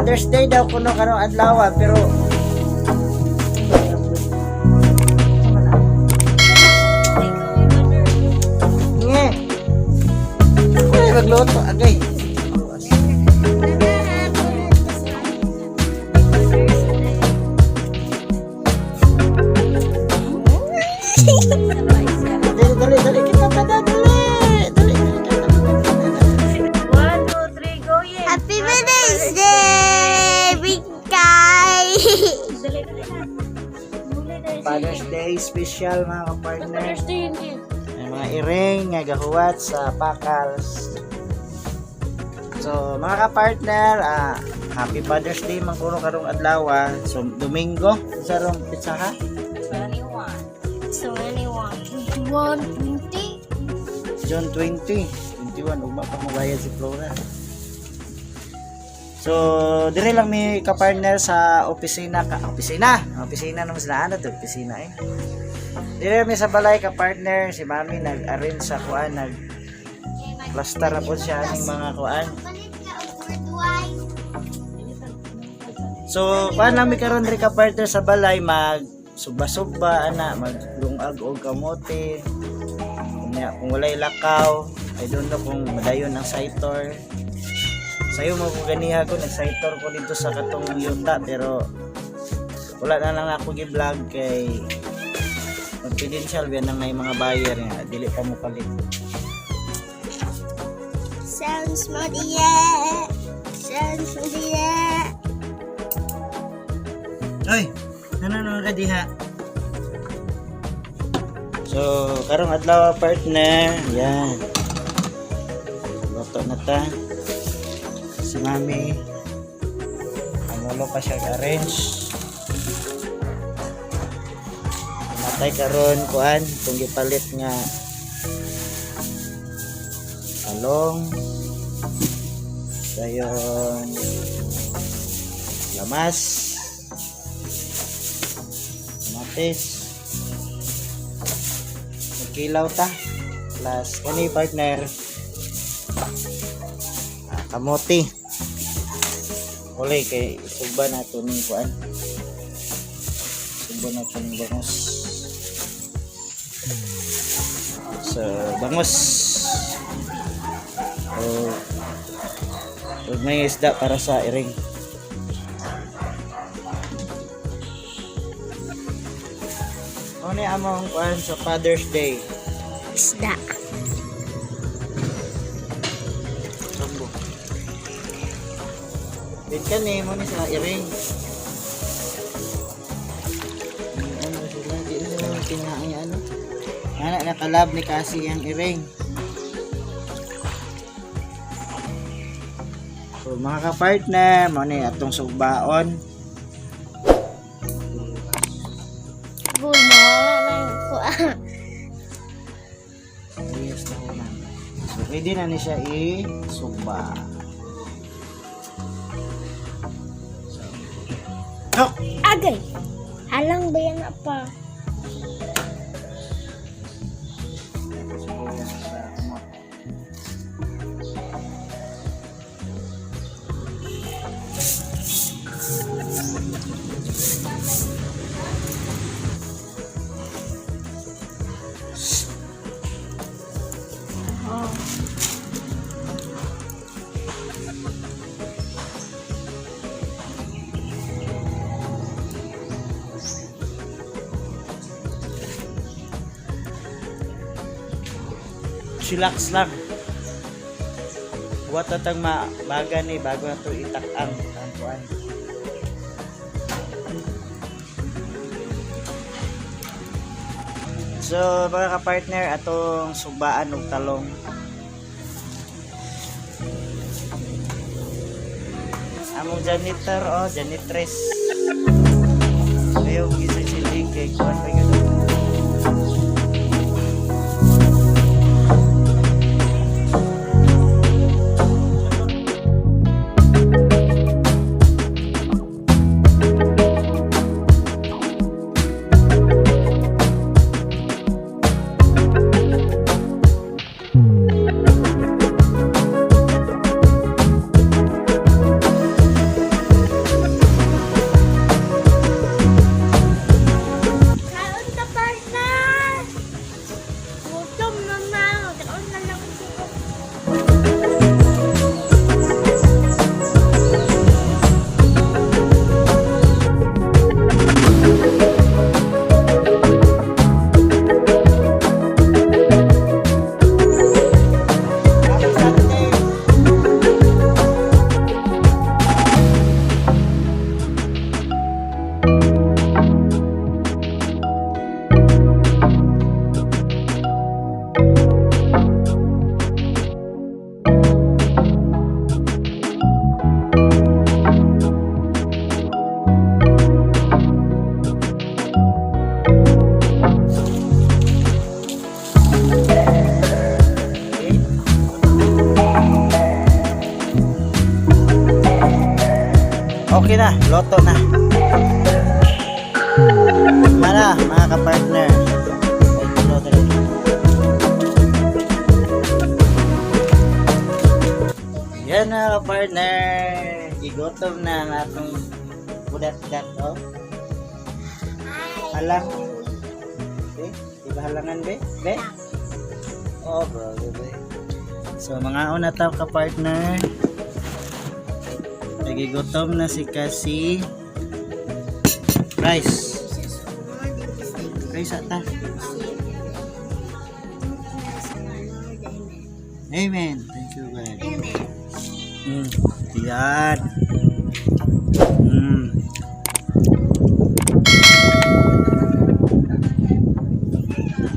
Father's Day daw kuno karong adlaw, pero Nge. Ako na magluto agay. Dali, dali, dali kita tada, dali. Dali, dali, dali, dali, dali. One, two, three, go, yeah. Happy Mother's Day, Big Guy! Dali, dali na. Muli na siya. Father's Day special, mga kapartner. Father's Day yun eh. May mga iring nga gahuwat sa pakals. So, mga kapartner, happy Father's Day man kuno karong adlaw. So, Domingo, sa rong pitsa ha? 21. 21. 120? June 20, 21, ugma pa mabayad si Flora. So, dire lang mi kapartner sa opisina ka opisina. Opisina naman sila ano to, opisina eh. Dire mi sa balay kapartner, si Mami nag-arrange sa kuan, nag plaster na po siya aning mga kuan. Palit ka og worldwide. So, kuan lang mi karon diri kapartner sa balay, mag suba-suba ana, maglungag og kamote. Unya, kung walay lakaw, I don't know kung madayon ang saitor. Sayo mo ko ganiha ko nag-saitor ko dito sa katong yuta, pero wala na lang ako gi-vlog kay confidential biyan nang may mga buyer nga dili pa mo palit. Sounds Maria. Sounds Maria. Oy, ano naman ka diha? So, karong adlaw, partner, yan. Luto na ta. Si Mami, amulo pa siya arrange. Matay karon kuan kung gipalit nga talong. Dayon lamas. Kamatis. Magkilaw ta. Plus, kani partner. Kamote. Uli kay isugba na ito ning kuan. Isugba na ito ning bangos. So, bangos. O, may isda para sa iring. Ano ni among kuan sa Father's Day? Isda. Sambo. Wait ka ni mo ni sa iring. Ano sila? Di na sila kinain ano. Ana nakalab ni kasi ang iring. So mga ka-partner, mo ni atong sugbaon. Bull, mawala na yung kuan. Yes na una. So ready na ni siya i-sugba. So, Tok! Agay! Halang ba yan pa? Sibuyas sa kumot. Chillax lang. Buhat na tang mabaga ni bago na to itakang ang kuan. So mga ka-partner, atong subaan og talong. Among janitor, oh, janitress. Ayaw gising sila kay kuan pa gyud. na, loto na. Mana, mga ka-partner. Ay, tulo, dali. Yan, mga ka-partner. Gigutom na ang atong budat-dat, oh. Halang. Be, di ba halangan, be? Be? Oh, bro, be. So, mga una ta ka-partner. Nagigutom na si Kasi. Rice. Rice ata. Amen. Thank you, God. Amen. Yan.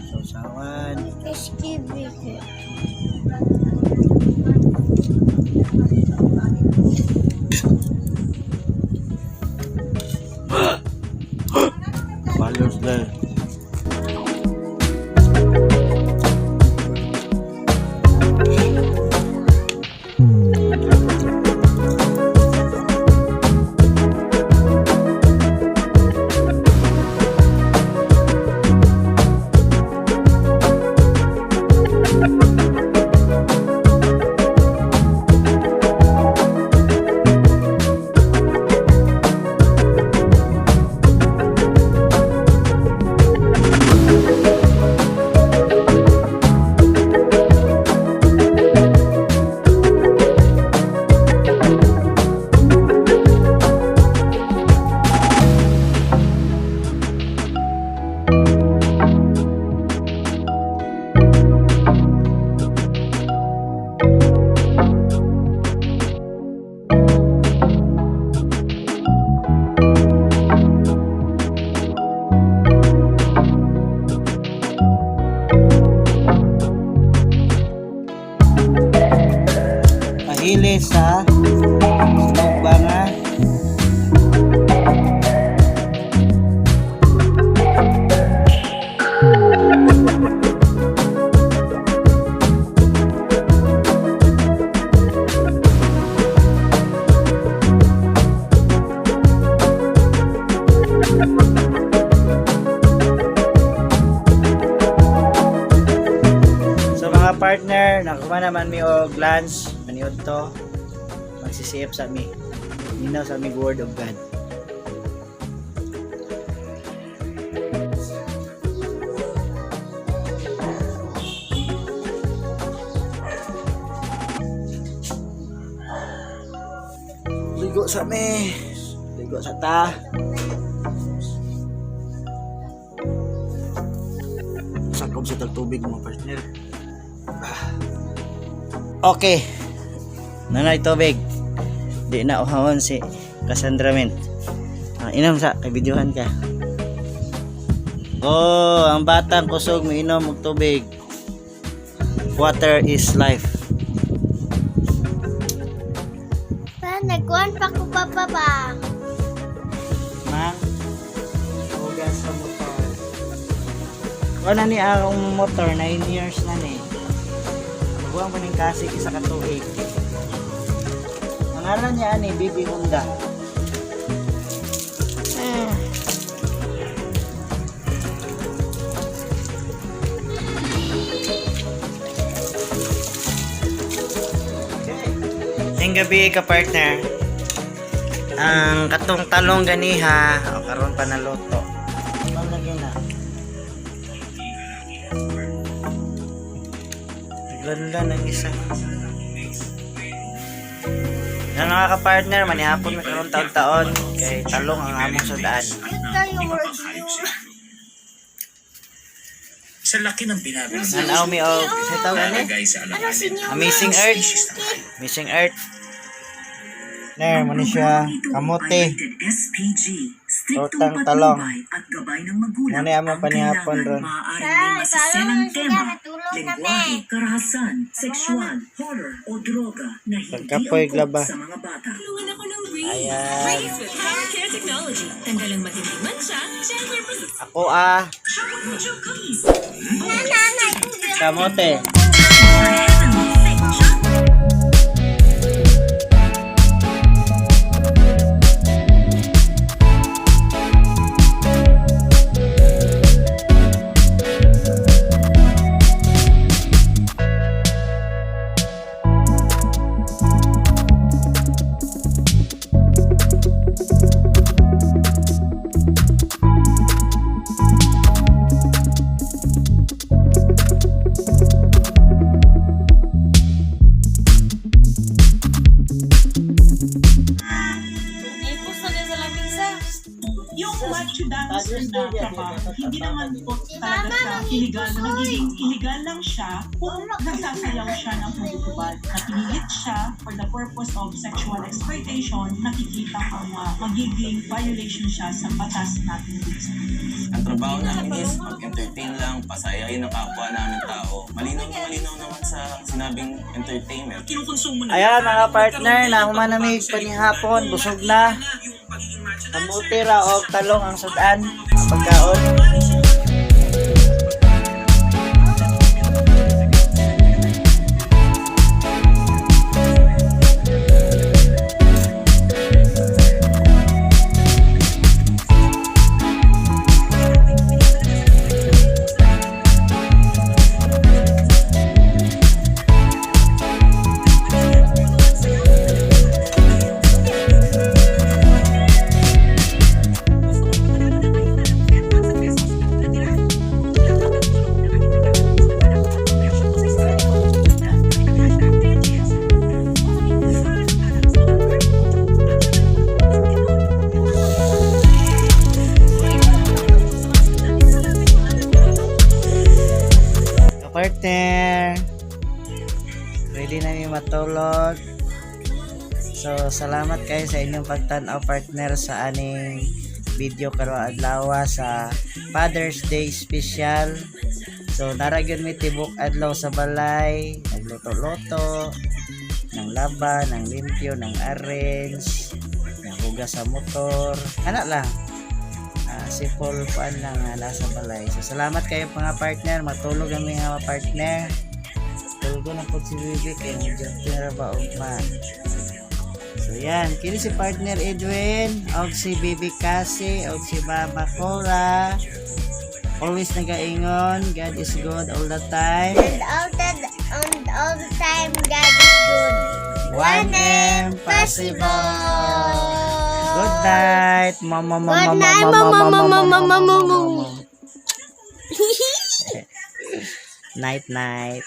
Sausawan. Excuse. Follows there. Pahili sa sinugba nga. So mga partner, nakuha naman mi og lunch, maniod to. Magsisip sa mi. Ninaw sa mi word of God. Ligo sa mi. Ligo sa ta. Sakob sa tagtubig, mga partner. Okay. Nanay tubig. Di na uhawon si Cassandra men. Ah, inom sa kay videohan ka. Oh, ang batang kusog miinom og tubig. Water is life. Pa, nagkuhan pa ko pa pa pa. Mang hugas sa motor. Wala ni akong motor 9 years na ni. Buwang pa ning kasi isa ka tuig. Ang ngalan niya ani Bibi Honda. Ning gabi ka, partner. Ang katong talong ganiha o karon pa naluto. Ma'am lagi na. Naglanlan ang isa. Yan mga ka-partner, manihapon mi karon taon-taon kay talong ang among sudaan. Cute kayo, words niyo. Sa laki ng binago ng Nanaw mi og sa tawag ani? nalagay sa Ano alanganin si New Amazing Earth. species ng hayop. Amazing Earth. Ner, mo ni siya kamote. Rated SPG. Striktong Tortang talong. patnubay at gabay ng magulang Muna ang ang panihapon kailangan. ron. Maaaring Sa, may masiselang parang sila, tema, natulog na lengguwahe, me. karahasan, sexual, horror o droga na hindi Pagkapoy, angkop glaba. sa mga bata. Tulungan ako ng Breeze. Ayan. Breeze with Power Care Technology. Tanggal ang matinding mancha, gentler pa sa Ako ah, Choco Cookies. Nanay, kamote. Heavenly thick chocolate. na trabaho. Hindi naman po talaga siya illegal. Nagiging illegal lang siya kung nagsasayaw siya ng huhubad. Na pinilit siya for the purpose of sexual exploitation, nakikita ang magiging violation siya sa batas natin dito sa Pilipinas. Ang trabaho namin is mag-entertain lang, pasayahin ang kapwa namin tao. Malinaw na malinaw naman sa sinabing entertainment. Kinukonsumo na. Ayan mga partner, nahuman na may panihapon, busog na. Yung pagiging macho Kamuti ra og talong ang sudan, ang pagkaon. Ka-partner, ready na mi matulog. So, salamat kayo sa inyong pagtan-aw, partner, sa aning video karong adlaw sa Father's Day special. So, nara gyud mi tibok adlaw sa balay, nagluto-luto, ng laba, ng limpyo, ng arrange, ng hugas sa motor. Ana lang. Simple kuan lang nga nasa balay. So salamat kayo mga partner. Matulog ang mga partner. Tulog na po si Bibi kay medyo tira ba ugma. So yan, kini si partner Edwin, og si Bibi Kasi, og si Mama Cora. Always nagaingon, God is good all the time. And all the time, God is good. 1M possible. Good night, mama mama Good night, mama mama, mama mama, mama mama, mama. Night night.